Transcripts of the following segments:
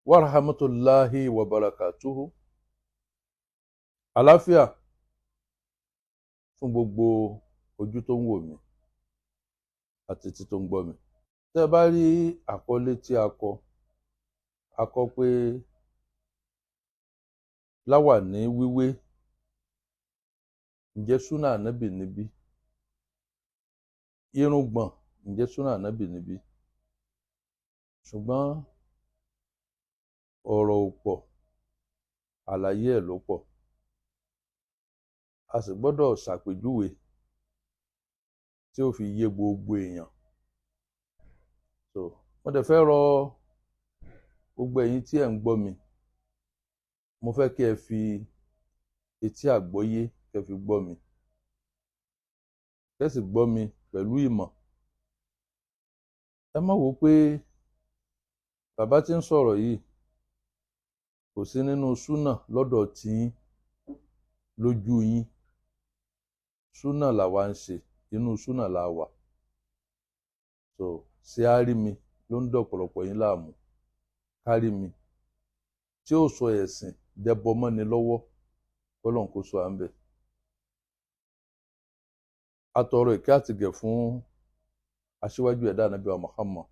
Wa rahmatulahi wa barakatuhu. Àlàáfíà fún gbogbo ojú tó ń wò mí àti etí tó ń gbọ́ mi. Tẹ́ ẹ bá rí àkọlé tí a kọ, a kọ pé láwàní wíwé, ǹjẹ́ súnà ànábì níbí? Irùngbọ̀n, ǹjẹ́ súnà ànábì níbí? Ṣùgbọ́n ọ̀rọ̀ ò pọ̀, àlàyé ẹ̀ ló pọ̀. A sì gbọ́dọ̀ ṣàpèjúwe tí ó fi yé gbogbo èèyàn. So mo dẹ̀ fẹ́ rọ gbogbo ẹ̀yin tí ẹ̀ ń gbọ́ mi, mo fẹ́ kí ẹ fi etí àgbọ́yé kẹ́ fi gbọ́ mi, kẹ́ sì gbọ́ mi pẹ̀lú ìmọ̀. Ẹ má wò ó pé bàbá tí ń sọ̀rọ̀ yìí kò sí nínú súnà lọ́dọ̀ tiyín, lójú yín. Súnà làwa ń ṣe, inú súnà la wà. So ṣé á rí mi ló ń dọ̀pọ̀lọpọ̀ yín láàmú, kárí mi tí ó sọ ẹ̀sìn dẹbọ mọ́ni lọ́wọ́, kọ́lọ́n kó sọ à ń bẹ̀. Atọrọ ìkẹ́ àtìgẹ̀ fún aṣíwájú ẹ̀dá Ànábì wa Muhammad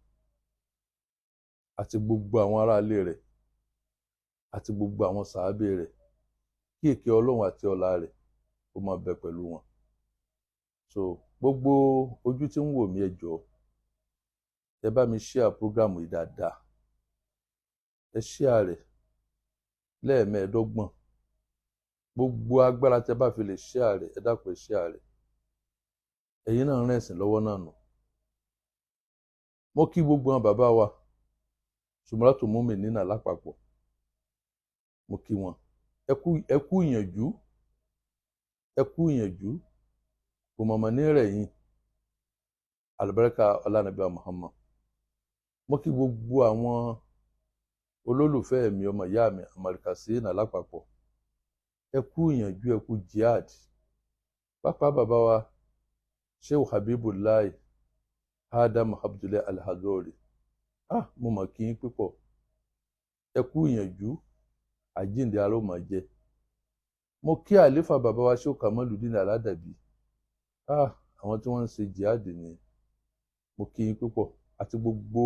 àti gbogbo àwọn aráalé rẹ̀ àti gbogbo àwọn sàábé rẹ̀, kí ìkẹ́ Ọlọ́run àti ọlá rẹ̀ kó máa bẹ pẹ̀lú wọn. So gbogbo ojú tí ń wò mí, ẹ jọ̀ọ́, ẹ bá mi share program yìí dáadáa. Ẹ share rẹ̀ lẹ́ẹ̀mẹ́ẹ̀ẹ́dọ́gbọ̀n. Gbogbo agbára tẹ bá fi lè share rẹ̀, ẹ dákun, ẹ share rẹ̀. Ẹ̀yin náà ń rìn ẹ̀sìn lọ́wọ́ náà nù. Mo kí gbogbo àwọn bàbá wa Sùmùràtù Mùmínínà lápapọ̀, mo kí wọn. Ẹ kú ìyànjú, ẹ kú ìyànjú, kò mọ̀mọ́ ní rẹ̀ yín, àlùbáríkà ọlánàbí Muhammad. Mo kí gbogbo àwọn olólùfẹ́ mi, ọmọ ìyá mi Àmàlìkàsíìnà lápapọ̀, ẹ kú ìyànjú, ẹ kú jihad. Pápá bàbá wa Shehu Habibullahi Adam Abdullahi Alhadori, ah, mo mọ̀ kí yín púpọ̀. Ẹ kú ìyànjú, àjíǹde ara ó máa jẹ. Mo kí àléfà bàbá wa Shehu Kamaludin Aládàbí. Ah, àwọn tí wọ́n ń ṣe jihad ni, mo kí yín púpọ̀ àti gbogbo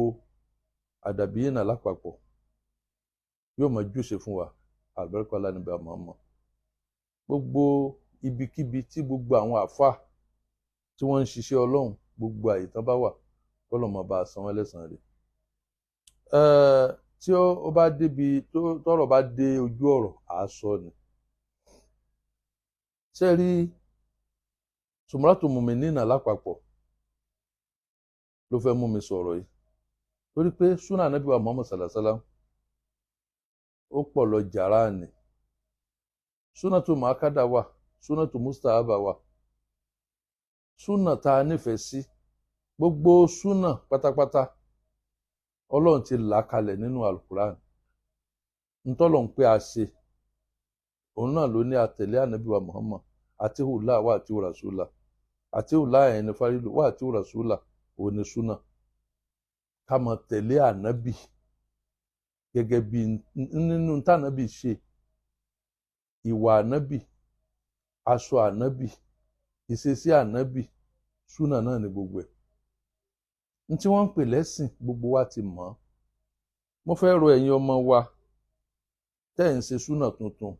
àdàbíyìnà lápapọ̀. Yóò máa júṣe fún wa, àlùbáríkà ọlánìbà Muhammad. Gbogbo ibikíbi tí gbogbo àwọn àáfàá tí wọ́n ń ṣiṣẹ́ Ọlọ́run, gbogbo àyè tán bá wà, kọ́lọ̀ mọ́ bá a san wọ́n lẹ́san rẹ̀. Tí ó bá débi tọ́rọ̀ bá dé ojú ọ̀rọ̀, à á sọ ni. Ṣé rí Sùmùràtù Mùmínínà lápapọ̀ ló fẹ́ mú mi sọ̀rọ̀ yìí, torí pé súnà Ànábì wa Muhammad sàlàsálà ó pọ̀ lọ jàrá ni. Súnà tó màákàdá wà, súnà tó mustahaba wà, súnà tá a nífẹ̀ẹ́ sí. Gbogbo súnà pátápátá, Ọlọ́run ti là kalẹ̀ nínú Alukuran. Ntọ́lọ̀ ń pé a ṣe, òun náà ló ní àtẹ̀lé Ànábì wa Muhammad àti hùlá wà àti ràṣúlà àti hùlá ẹ̀ ní fárílù wà àti ràṣúlà, òun ní súnà ká máa tẹ̀lé Ànábì gẹ́gẹ́ bí nínú tànábì ṣe, ìwà Ànábì, aṣọ Ànábì, ìṣesí Ànábì, súnà náà ní gbogbo ẹ̀. N tí wọ́n ń pè lẹ́sìn, gbogbo wa ti mọ̀ ọ́. Mo fẹ́ rọ ẹ̀yin ọmọ wa tẹ́ ẹ̀ ń ṣe súnà tuntun,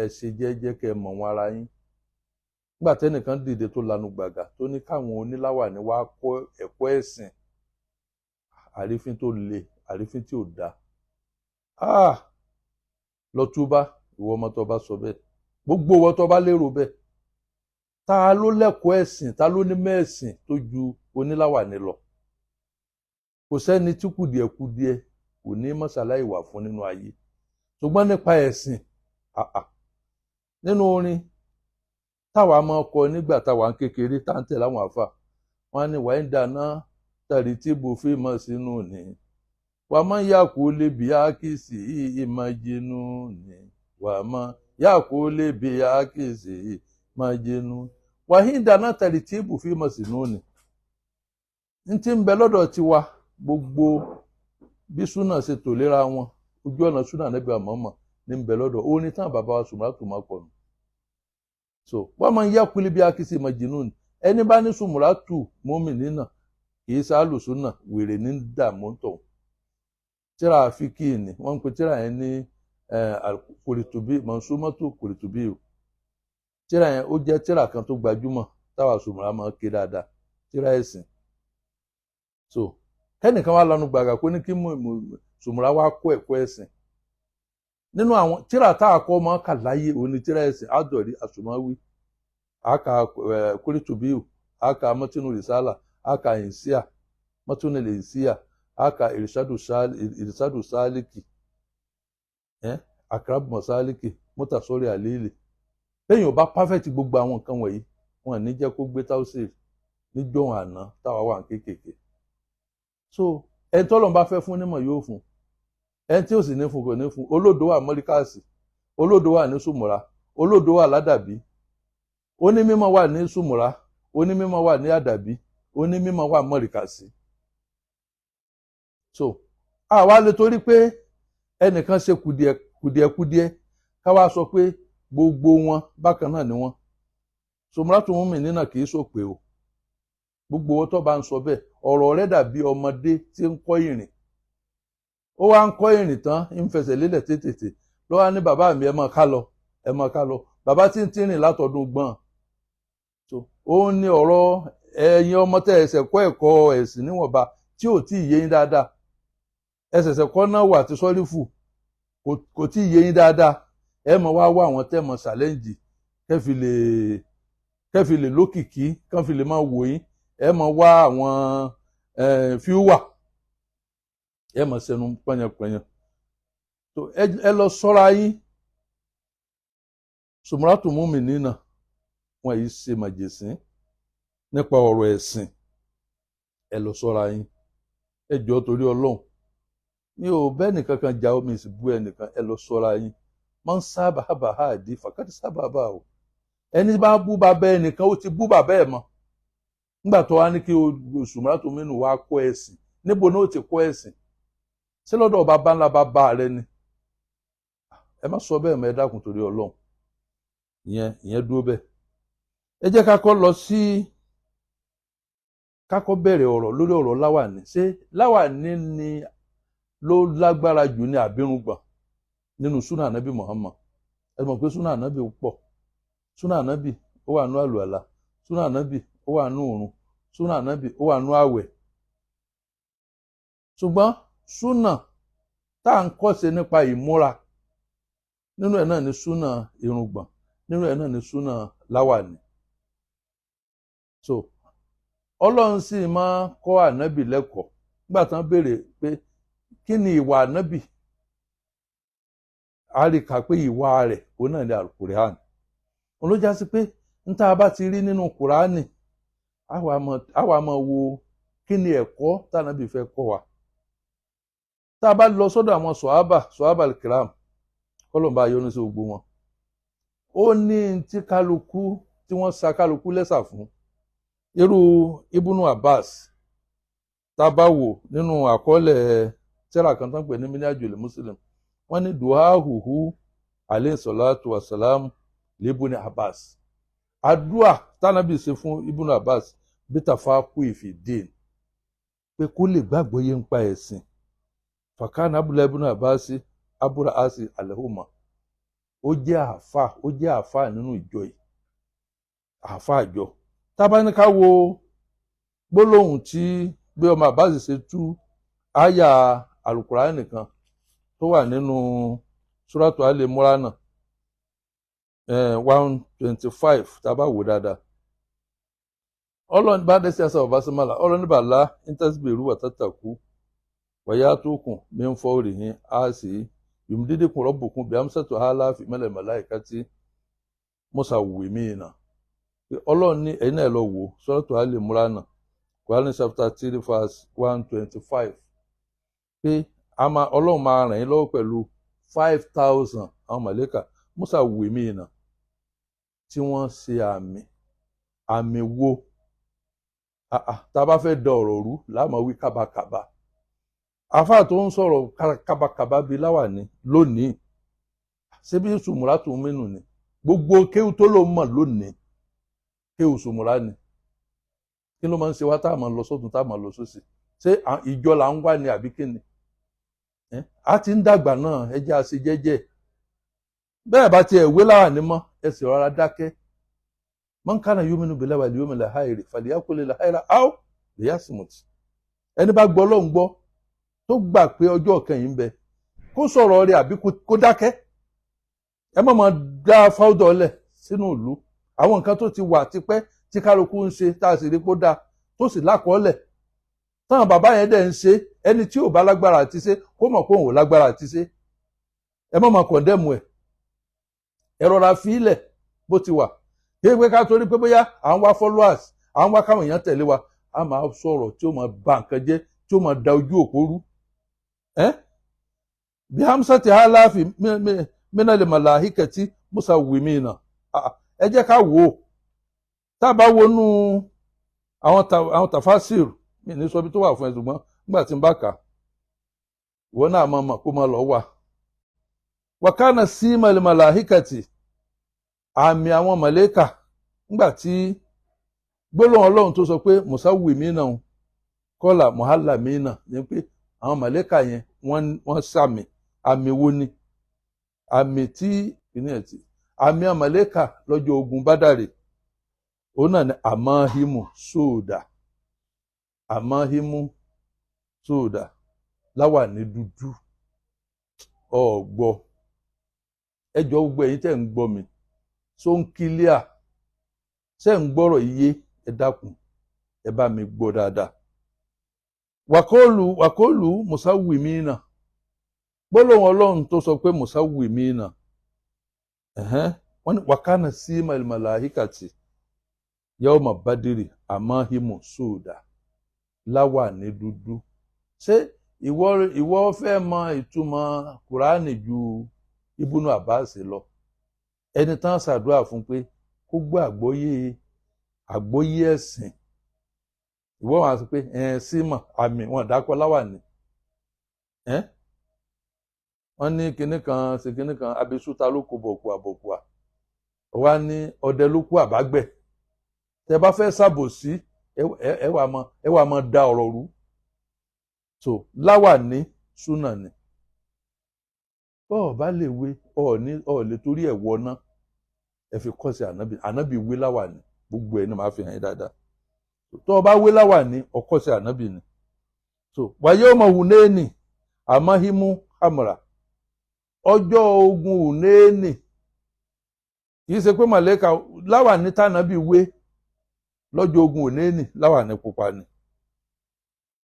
ẹ ṣe jẹ́jẹ́, kẹ́ ẹ mọ̀ wọn ara yín. Nígbà tẹ́nìkan dìde tó lanu gbàgà tó ní káwọn oníláwàní wá kọ́ ẹ̀kọ́ ẹ̀sìn, àrífín tó le, àrífín tí ò dáa. Ah, lọ túbá, ìwọ ọmọ tó bá sọ bẹ́ẹ̀, gbogbo ìwọ tó bá lérò bẹ́ẹ̀. Ta ló lẹ́kọ̀ọ́ ẹ̀sìn, ta ló ní mẹ́ẹ̀sìn tó ju oníláwàní lọ? Kò sẹ́ni tí kùdìẹ̀kudiẹ kò ní mọ́sálàí wà fún nínú ayé, ṣùgbọ́n nípa ẹ̀sìn, àà, nínú orin táwa máa kọ nígbà táwa ń kékeré tá ń tẹ̀lé àwọn àfà wọn ní wàá ń dáná tàrí tí bò fi mọ̀ sínú ni wàá mọ̀ yà kó lè bí ákìsì ìmọ̀jẹ̀nu ni, wàá mọ̀ yà kó lè bí ákìsì ìmọ̀jẹ̀nu, wàá ń dáná tàrí tí bò fi mọ̀ sínú ni. N ti ń bẹ lọ́dọ̀ tiwa, gbogbo bí súnà ṣe tò léra wọn, Ojú ọ̀nà súnà Ànábì Muhammad ní ń bẹ lọ́dọ̀ ó ní tán bàbá wa Sùmùràtù máa pọ̀ nù. So wọ́n máa ń yá kuli bí akísí majinun. Ẹni bá ní Sùmùràtù mọ́mìnínà kì í sáàlù súnà, wèrè ní dààmú tó. Tíra fíkì ni wọ́n ń pe tíra yẹn ní Kùrìtùbí, Mọ̀nsúmọ́tò Kùrìtùbí o. Tíra yẹn ó jẹ́ tíra kan tó gbajúmọ̀ táwa Sùmùrà máa ké dáadáa, tíra ẹ̀sìn. So kẹ́nìkan wá lanu gbàgà kó ní kí Sùmùrà wá kó ẹ̀kọ́ ẹ̀sìn nínú àwọn tíra tá a kọ́ máa kà láyé òní tíra ẹ̀sìn àdọ̀rí àsùnmáwí, àkà Kùrìtùbí, àkà mọ́tínú rìsálà, àkà ìnsíà, mọ́tínú ìnsíà, àkà ìrìsádù sálíkì, àkàràbù mọ̀sálíkì, mọ́tàsọ́rí àlílì. Lẹ́yìn ò bá pàfẹ́tì gbogbo àwọn nǹkan wọ̀nyí, wọn ní jẹ́ kó gbé táwọ́sì níjọ́hun àná táwa wà kéékèèké. So ẹni tọ́lọ́run bá fẹ́ fún nímọ̀ yóò fún, ẹni tí ò sì ní fún kò ní fún. Olódo wà mọ́ríkàsì, olódo wà ní Sùmùrà, olódo wà ládàbí, onímọ̀ wà ní Sùmùrà, onímọ̀ wà ní àdàbí, onímọ̀ wà mọ́ríkàsì. So àwa lè torí pé ẹnìkan ṣe kùdìẹ̀kùdìẹ̀ káwa sọ pé gbogbo wọn bákan náà ni wọn. Sùmùràtù mùmínà kì í sòpè o. Gbogbo owó tó bá ń sọ bẹ́ẹ̀, ọ̀rọ̀ rẹ̀ dàbí ọmọdé tí ń kọ́ ìrìn. Ó wá ń kọ́ ìrìn tán, ń fẹsẹ̀ lélẹ̀ tètè ló wá ní bàbá mi ẹ máa ká lọ, ẹ máa ká lọ. Bàbá tí ń tìrìn látọdún gbọ̀n. So ó ní ọ̀rọ̀ ẹ̀yin ọmọ tẹ́ ẹsẹ̀ kọ́ ẹ̀kọ́ ẹ̀sìn níwọ̀nba tí ò tí ì yé yín dáadáa. Ẹsẹ̀sẹ̀ kọ́ náà wà tí sọ́rífù kò tí ì yé yín dáadáa. Ẹ mọ̀ wá wá àwọn tẹ́ mọ̀ ṣàlẹ́ǹjì kẹ́fì lè lókìkí, kán fi lè máa wò yín. Ẹ mọ̀ wá àwọn fíúwà, ẹ mọ̀ sẹnu pẹ́yẹpẹ́yẹ. So ẹ lọ sọ́ra yín. Sùmùràtù mùmínà wọn yìí ṣe màjèsín nípa ọ̀rọ̀ ẹ̀sìn. Ẹ lọ sọ́ra yín, ẹ jọ̀ọ́ torí Ọlọ́run. Mi ò bẹ́ẹ̀ nìkan kan jà, omi sì bú ẹnìkan. Ẹ lọ sọ́ra yín. Máa ń sábà bá a di fàkàtì sábà bá o. Ẹni bá bú bàbá ẹnìkan, ó ti bú bàbá ẹ̀ mọ́. Nígbà tó wá ní kí Sùmùràtù mínú wá kọ́ ẹ̀sìn, níbo ni ó ti kọ́ ẹ̀sìn? Ṣé lọ́dọ̀ bàbá ńlá bàbá rẹ ni? Ẹ má sọ bẹ́ẹ̀ mọ́, ẹ dákun torí Ọlọ́run. Ìyẹn dúró bẹ́ẹ̀. Ẹ jẹ́ ká kọ́ lọ sí ká kọ́ bẹ̀rẹ̀ ọ̀rọ̀ lórí ọ̀rọ̀ láwàní. Ṣé láwàní ni ló lágbára jù ní àbírùngbọ̀n nínú súnà ànábì Muhammad? Ẹ mọ̀ pé súnà ànábì pọ̀. Súnà ànábì ó wà nú àlùàlà, súnà ànábì ó wà nú òrun, súnà ànábì ó wà nú àwẹ̀. Ṣùgbọ́n súnà tá à ń kọ́ṣe nípa ìmúra nínú ẹ̀ náà ni súnà irùngbọ̀n, nínú ẹ̀ náà ni súnà láwàní. So Ọlọ́run sì máa kọ́ ànábì lẹ́kọ̀ọ́. Nígbà tán béèrè pé kí ni ìwà ànábì, a rí kà pé ìwà rẹ̀ òun náà ni Al-Qur'an. Òun ló já sí pé n tá a bá ti rí nínú Kùránì, àwa máa wo kí ni ẹ̀kọ́ tànábì fẹ́ kọ́ wa. Tá a bá lọ sọ́dọ̀ àwọn sọ̀hábà kiram, kọ́lọ́mbà yọ́nú sí gbogbo wọn, ó ní tí kálukú tí wọ́n sa kálukú lẹ́sà fún. Irú Ibnu Abbas, tá a bá wò nínú àkọọ́lẹ̀ tírà kan tán pè ní Minhajul Muslim, wọ́n ní duhahuhu alayhi salatu wasalam libni Abbas. Àdúà tánàbì ṣe fún Ibnu Abbas bitafaku ìfìdín, pé kó lè gbàgbọ́ yé ń pa ẹ̀sìn. Fàkànà abúlé Ibnu Abbas abúlé asi alehuma, ó jẹ́ àáfà, ó jẹ́ àáfà nínú ìjọ yìí, àáfà àjọ. Tábánikà wo gbólóhùn tí bí ọmọ Abbas ṣe tú àyà Al-Qur'an nìkan tó wà nínú Suratu Ali Imran 125, tá a bá wò dáadáa. Ọlọ́run bá dé sí àṣà ọba sọmọlá, ọlọ́run bàlá intasbiru wa tattaqu wa ya'tukum min fawrihim á sì yumdidukum rabbukum bi amsati alafi minal malaikati musawwimina. Ọlọ́run ní ẹ̀yin náà lọ wò Suratu Ali Imran, Quran chapter 3 verse 125, pé Ọlọ́run máa ràn yín lọ́wọ́ pẹ̀lú 5,000 àwọn màlẹ́kà musawwimina tí wọ́n ṣe àmì. Àmì wo? Tá a bá fẹ́ da ọ̀rọ̀ rú láàmú wí kábàkábà. Àfáà tó ń sọ̀rọ̀ kábàkàbà bíi láwàní lónìí, ṣebí sùmùrà tó ń mẹ́nu ni gbogbo kéwù tó ló mọ̀ lónìí, kéwù sùmùrà ni. Kí ló máa ń ṣe wá tá a máa lọ sọ́tún, tá a máa lọ sósì? Ṣé ìjọ là ń wá ni àbí kí ni? A ti ń dàgbà náà, ẹ jẹ́ àṣe jẹ́jẹ́. Bẹ́ẹ̀ bá tiẹ̀ wé láwàní mọ́, ẹ sì rọra dákẹ́. Man kana yuminu billahi wal yawmil akhir falyaqul khayran aw liyasmut. Ẹni bá gbọ́ Ọlọ́run gbọ́, tó gbà pé ọjọ́ kẹyìn ń bẹ, kó sọ̀rọ̀ rẹ̀ àbí kó dákẹ́. Ẹ má máa dá fáwọ́dọ̀ lẹ̀ sínú ìlú. Àwọn nǹkan tó ti wà tipẹ́ tí kálukú ń ṣe, tá a sì rí kó dáa, tó sì lákọọ́lẹ̀, táwọn bàbá yẹn dẹ̀ ń ṣe, ẹni tí ò bá lágbára àti ṣe, kó mọ̀ pé òun ò lágbára àti ṣe. Ẹ má máa condemn ẹ̀, ẹ rọra fi ilẹ̀ bó ti wà. Kí pé ká torí pé bóyá à ń wá followers, à ń wá káwọn èèyàn tẹ̀lé wa, a máa sọ̀rọ̀ tí ó máa ba nǹkan jẹ́, tí ó máa da ojú òpó rú. Bí hamsa ti halafi minal malaikati musawwimina. Ẹ jẹ́ ká wò ó. Tá a bá wọnú àwọn tafasir mi, ní sọ bí tó wà fún ẹ, ṣùgbọ́n nígbà tí n bá kà, ìwọ náà máa mọ̀ kó máa lọ wà. Wakana simal malaikati, àmì àwọn màlẹ́kà, nígbà tí gbólóhùn Ọlọ́run tó sọ pé musawwimina kọ́là muhallamina ní pé àwọn màlẹ́kà yẹn wọ́n sàmì. Àmì wo ni àmì tí kìíní ẹ̀ tí àmì àwọn màlẹ́kà lọ́jọ́ ogun Bádàrè? Òun náà ni àmọ́hímù sóòdà, àmọ́hímù sóòdà, láwàní dúdú. Ọ̀gbọ́ ẹjọ́, gbogbo ẹ̀yin tẹ́ ń gbọ́ mi, tó ń kílíà, ṣé ń gbọ́rọ̀ iye? Ẹ dákun, ẹ bá mi gbọ́ dáadáa. Wàkóòlù wàkóòlù musawwimina, gbólóhùn Ọlọ́run tó sọ pé musawwimina, wọ́n ní wàkánà símà màláhíkàtì yawma badiri àmọ́hímù sóòdà, láwàní dúdú. Ṣé ìwọ fẹ́ mọ ìtumọ̀ Kùránì ju Ibùnú Àbáàsì lọ? Ẹni tán ṣàdúrà fún pé kó gbọ́ àgbọ́yé ẹ̀sìn, ìwọ wàá sọ pé ẹ̀ símọ̀ àmì wọn dákọ́ láwàní. Wọ́n ní kinní kan ṣe kinní kan, abisúta ló kó bọ̀kùà bọ̀kùà, wá ní ọdẹ ló kú àbágbẹ̀. Tẹ bá fẹ́ ṣàbòsí, ẹ wà mọ da ọ̀rọ̀ rú. So láwàní súnà ni. Bọ́ọ̀ bá lè wé ọ̀ ní ọ̀ lè torí ẹ̀ wọ ná. Ẹ fi kọ́ sí ànábì. Ànábì wé láwàní, gbogbo ẹ̀ ní màá fi hàn yín dáadáa. Tó o bá wé láwàní, ọkọ́ sí ànábì ni. So wàyé ọmọ Hùnẹ́ẹ̀nì àmọ́hímú hamra, ọjọ́ ogun Hùnẹ́ẹ̀nì, kì í ṣe pé màlẹ́kà láwàní tànábì wé lọ́jọ́ ogun Hùnẹ́ẹ̀nì, láwàní pupa ni.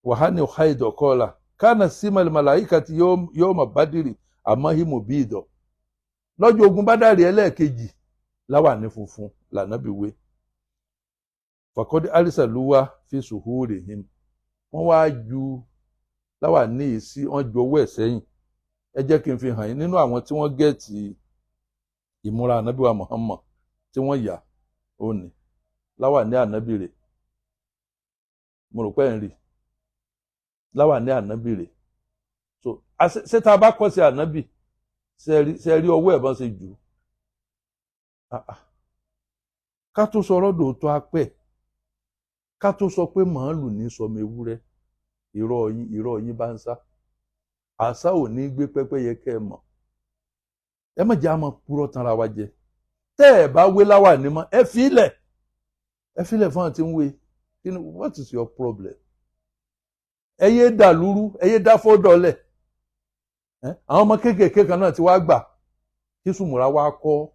Wàhánì haidọ̀ kọ́lá kánà símàlì màláìkà ti yawma bádìrì àmọ́hímù bíìdọ̀, lọ́jọ́ ogun Bádàrí ẹlẹ́ẹ̀kejì, láwàní funfun lànàbì wé. Fàkọ́dé alisaluwa fi suhurihim, wọ́n wá ju láwàní yìí sí, wọ́n ju owó ẹ̀ sẹ́yìn. Ẹ jẹ́ kí n fi hàn yín nínú àwọn tí wọ́n get ìmúra ànábì wa Muhammad tí wọ́n yà ó ní láwàní ànábì rẹ̀. Mo rò pé ẹ̀ ń rí láwàní ànábì rẹ̀. So ṣé tá a bá kọ́ sí ànábì, ṣe rí ọwọ́ ẹ̀ bọ́n ṣe jù ú? Ká tó sọ ọ̀rọ̀ dòótọ́ apẹ̀, ká tó sọ pé màálù ní sọmọ ewúrẹ́, irọ́ yín, irọ́ yín bá ń sá. Àṣà ò ní gbé pẹ́pẹ́yẹ kẹ́ ẹ mọ̀. Ẹ má jẹ́ àmọ́ purọ́ tanra wa jẹ. Tẹ́ ẹ bá wé láwàní mọ́, ẹ fi ilẹ̀, ẹ fi ilẹ̀ fún àti ń wé. Kí ni? What is your problem? Ẹ yé dàlúrú, ẹ yé dáfọ́dọ̀lẹ̀. Àwọn ọmọ kéékèèké kan náà ti wá gbà kí sùmùrà wá kọ́,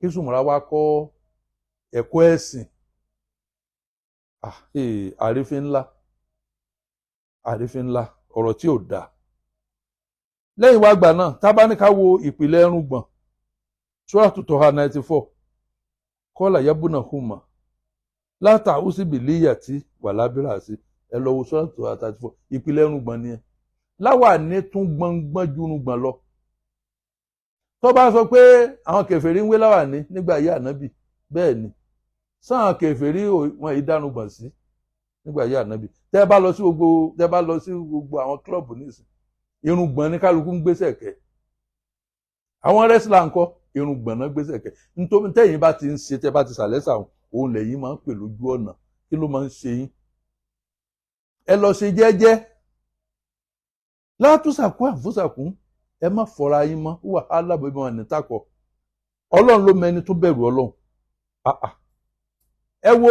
kí sùmùrà wá kọ́ ẹ̀kọ́ ẹ̀sìn. Àrífín ńlá, àrífín ńlá, ọ̀rọ̀ tí ò dáa. Lẹ́yìn wá gbà náà, tá bá ní ká wo ìpìlẹ̀ ẹrùngbọ̀n, Suratu Toha 94, kọ́là yabuna huma látà úsìbì líyàtí wà lábẹ́rẹ́ àti ẹ lọ wo Suratu Toha 34. Ìpìlẹ̀ ẹrùngbọ̀n nìyẹn. Láwàní tún gbọ́ngbọ́n ju irùngbọ̀n lọ. Tó bá sọ pé àwọn kèfèrí ń wé láwàní nígbà ayé ànábì, bẹ́ẹ̀ ni sáwọn kèfèrí wọn yìí dánú gbọ̀n sí. Nígbà yí ànábì, tẹ́ bá lọ sí gbogbo, tẹ́ bá lọ sí gbogbo àwọn club nísìn, irùngbọ̀n ní kálukú ń gbéṣẹ̀ kẹ́. Àwọn wrestler ńkọ́? Irùngbọ̀n náà gbéṣẹ̀ kẹ́. Nítorí tẹ́yìn bá ti ń ṣe, tẹ́ bá ti sàlẹ́sà, òun lẹ́yìn máa ń pè lójú ọ̀nà. Kí ló máa ń ṣe yín? Ẹ lọ ṣe jẹ́jẹ́. Látúnṣàkú àfúnṣàkún, ẹ má fọra yín mọ́. Wàhálà bíbọn ẹ̀ nítakọ̀. Ọlọ́run ló mẹni tó bẹ̀rù Ọlọ́run. Ẹ wo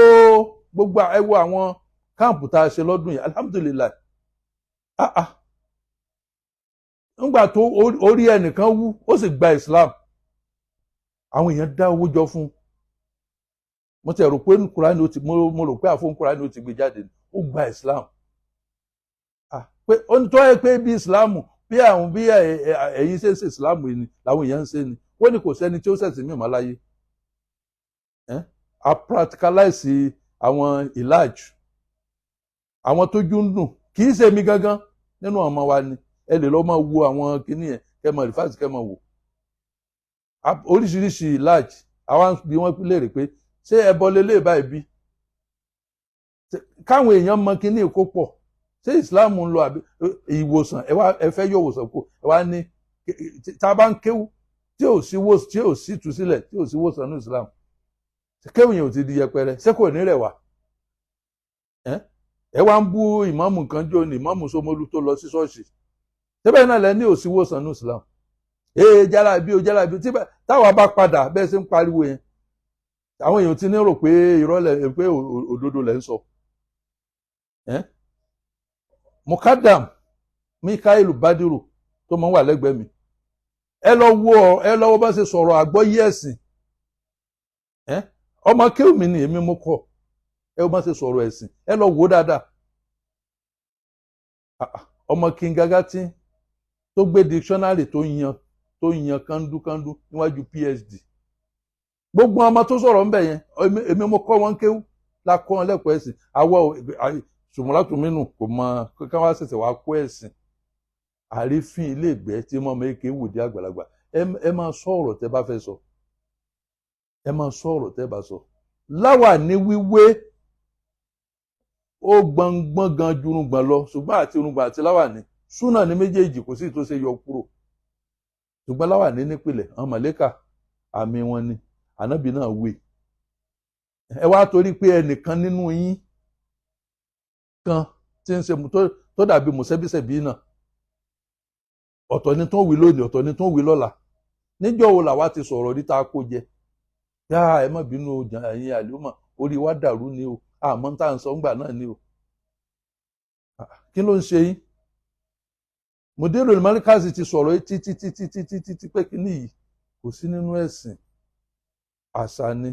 gbogbo, ẹ wo àwọn camp tá a ṣe lọ́dún yìí, alhamdulillahi. Ńgbà tó orí ẹnìkan wú, ó sì gba Islam, àwọn èèyàn dá owó jọ fún un. Mo ti rò pé Kúránì ó ti, mo rò pé àfọ̀n Kúránì ó ti gbé jáde. Ó gba Islam pé ó ní tó yẹ pé bí Islam, bí àwọn, bí ẹ̀yin ṣe ń ṣe Islam yìí ni làwọn èèyàn ń ṣe ni. Wọ́n ní kò sẹ́ni tí ó ṣẹ̀sìn mí mọ́ láyé. A practicalize àwọn ìlàjù, àwọn tójú ń dùn. Kì í ṣe mi gangan, nínú ọmọ wa ni. Ẹ lè lọ́ máa wo àwọn kinní yẹn, kẹ́ mọ̀ rìfáàsì, kẹ́ mọ̀ wò oríṣiríṣi ìlàjì. Àwọn bí wọ́n léèrè pé ṣé ẹbọ lélẹ̀ báyìí, bí káwọn èèyàn mọ kinní kó pọ̀, ṣé Islam ń lọ àbí ìwòsàn? Ẹ wá, ẹ fẹ́ yọ ìwòsàn kó. Ẹ wá ní tá a bá ń kéwú tí ò sí wò, tí ò sí ìtúsílẹ̀, tí ò sí wòsàn ní Islam, kéwù yẹn ò ti di yẹpẹrẹ? Ṣé kò ní rẹ̀ wá? Ẹ wá ń bú ìmáàmù kan jò ní ìmáàmù Ṣómólú tó lọ sí ṣọ́ọ̀ṣì. Síbẹ̀ náà lẹ ní ò sí wòsàn ní Islam. Ee, jára bí o, jára bí táwa bá padà bẹ́ẹ̀ ṣe ń pariwo yẹn, àwọn èèyàn ti ní rò pé irọ́ lẹ̀, pé òdodo lẹ̀ ń sọ. Mukadam Mikaelu Badiru tó máa ń wà lẹ́gbẹ̀ẹ́ mi, ẹ lọ wo, ẹ lọ́wọ́ bá ṣe sọ̀rọ̀ àgbọ́yé ẹ̀sìn. Ọmọ kéwù mi ni, èmi mo kọ́ ẹ. Bá ṣe sọ̀rọ̀ ẹ̀sìn, ẹ lọ wò dáadáa. Ọmọ King Gagati tó gbé dictionary, tó yan kándúkándú níwájú PhD. Gbogbo ọmọ tó sọ̀rọ̀ ńbẹ̀ yẹn, èmi mo kọ́ wọn kéwù, la kọ́ wọn lẹ́kọ̀ọ́ ẹ̀sìn. Àwọ̀ sùmùlátùmínú kò mọ ká wá ṣẹ̀ṣẹ̀ wá kó ẹ̀sìn. Àrífín ilé ìgbẹ́ tí mọ́ méke wù dé àgbàlagbà. Ẹ máa sọ ọ̀rọ̀ tẹ́ bá fẹ́ sọ, ẹ máa sọ ọ̀rọ̀ tẹ́ bá sọ. Láwà ní wíwé, ó gbọ̀ngbọ̀n gan ju irùngbọ̀n lọ, ṣùgbọ́n àti irùngbọ̀n àti láwàní, súnà ní méjèèjì, kò sí tó ṣe yọ kúrò. Ṣùgbọ́n láwàní nípìnlẹ̀, àwọn màlẹ́kà, àmì wọn ni ànábì náà wé. Ẹ wá torí pé ẹnìkan nínú yín kan tí ń ṣe tó dàbí mùsẹ́bísẹ́bí náà, ọ̀tọ̀ ni tó ń wí lónìí, ọ̀tọ̀ ni tó ń wí lọ́la. Níjọ́ wo làwa ti sọ̀rọ̀ rí tá a kó jẹ? Yá, ẹ má bínú o, ẹ̀yin àlùmọ̀, orí wa dàrú ni o, àmọ́ tá à ń sọ ńgbà náà ni o. Kí ló ń ṣe yín? Mùdírù Málíkàsì ti sọ̀rọ̀ títí títí títí títí pé kíní yìí kò sí nínú ẹ̀sìn, àṣà ni.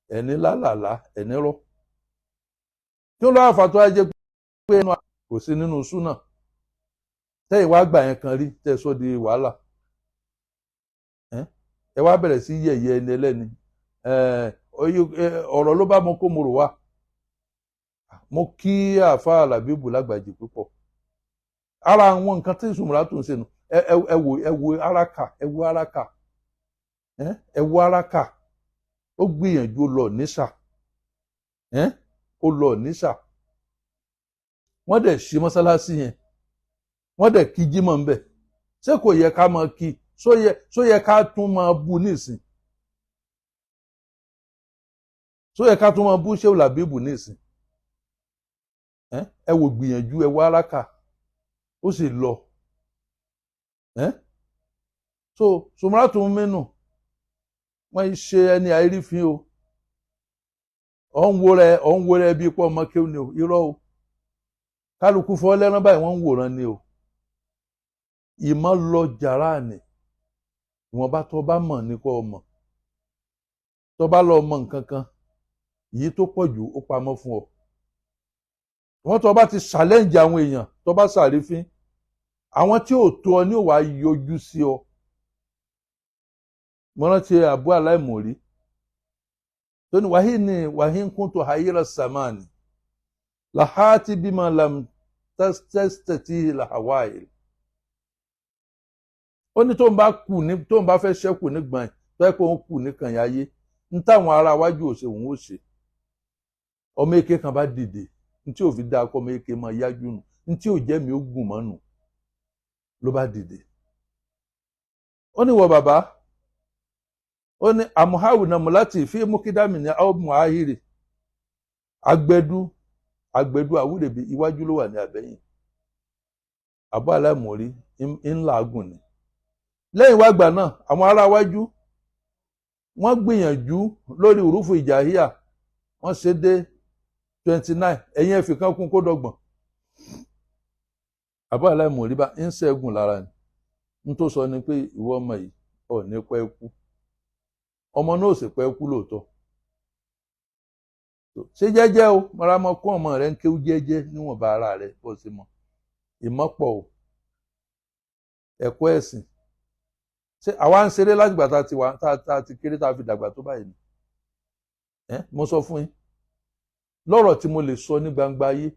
Ẹni lálàlá, ẹni rọ, kí ló wá fà tó wá jẹ́ pé ẹnu kò sí nínú súnà tẹ́yìn wá gbà yẹn kan rí tẹ́ sọ di wàhálà? Ẹ wá bẹ̀rẹ̀ sí yẹ̀yẹ́ ẹni ẹlẹ́ni. Ọ̀rọ̀ ló bá mo kó mo rò wá. Mo kí àáfàá Làbíbù Lágbàjì púpọ̀. Ara àwọn nǹkan tí ìsúnmùrà tó ń ṣe nù. Ẹ wò, ẹ wo araka, ẹ wo araka, ẹ wo araka. Ó gbìyànjú lọ níṣà, ó lọ níṣà. Wọ́n dẹ̀ ṣí mọ́sálásí yẹn, wọ́n dẹ̀ kí jímọ̀ ń bẹ̀. Ṣé kò yẹ ká máa kí? Ṣó yẹ ká tún máa bú nísìn? Ṣó yẹ ká tún máa bú Ṣéwù Làbíbù nísìn? Ẹ wò gbìyànjú, ẹ wọ araka, ó sì lọ. So sùmùràtù mínú, wọ́n ṣe ẹni àìrífín o. Ọ̀ ń wo rẹ, ọ̀ ń wo rẹ bí pọ́ ọmọ kéwù ni o. Irọ́ o, kálukú fọ́ lẹ́rán báyìí, wọ́n ń wòran ni o. Ìmọ̀ lọ jàrá ni. Ìwọ̀nba tó bá mọ̀ ní kó o mọ̀. Tó bá lọ mọ̀ nǹkan kan, èyí tó pọ̀ jù ó pamọ́ fún ọ. Wọ́n tó bá ti challenge àwọn èèyàn, tó bá ṣàrífín, àwọn tí ò tó ọ ní ò wá yọjú sí ọ. Mo rántí àbú aláìmọ̀rí tó ní wàhí ní wàhí ń kún tó hayira samani làhátì bímọ lam tẹ́sítẹ́tì làhàwáìl. Ó ní tóun bá kù ní, tóun bá fẹ́ ṣẹ́kù nígbọ̀n tó yẹ kó òun kù níkànnì ayé ń táwọn ará wájú ò ṣe, òun ó ṣe. Ọmọ èké kan bá dìde. Ntí ò fi dá akọ́ mi ké máa yájú nù, ntí ò jẹ́ mi ó gùn mọ́ nù. Ló bá dìde, ó ní wọ bàbá, ó ní àmúháwù náà mú láti fi múkídámì ní muahiri agbẹdú agbẹdú àwúrẹ̀bí iwájú ló wà ní abẹ́yìn. Àbọ̀ aláìmọ̀rí ńlá agùn ni. Lẹ́yìn wá gbà náà, àwọn ará wájú wọ́n gbìyànjú lórí òrùfù ìjàhíyà, wọ́n ṣe dé 29, ẹ̀yìn ẹ̀fì kan kún kó dọ́gbọ̀n. Àbọ̀ aláìmọ̀rí bá ń ṣẹ́gun lára ni. N tó sọ ni pé ìwọ ọmọ yìí ò ní pẹ́ kú. Ọmọ náà ò sì pẹ́ kú lóòótọ́. Ṣe jẹ́jẹ́ o, mọ́ra mọ́ kó ọmọ rẹ ń kéwú jẹ́jẹ́ níwọ̀nba ara rẹ bó ṣe mọ̀. Ìmọ̀pọ̀ o, ẹ̀kọ́ ẹ̀sìn. Ṣé àwa ń ṣeré látìgbà tá a ti wà tá a ti kéré tá a fi dàgbà tó báyìí ni? Mo sọ fún yín lọ́rọ̀ tí mo lè sọ ní gbangba ayé.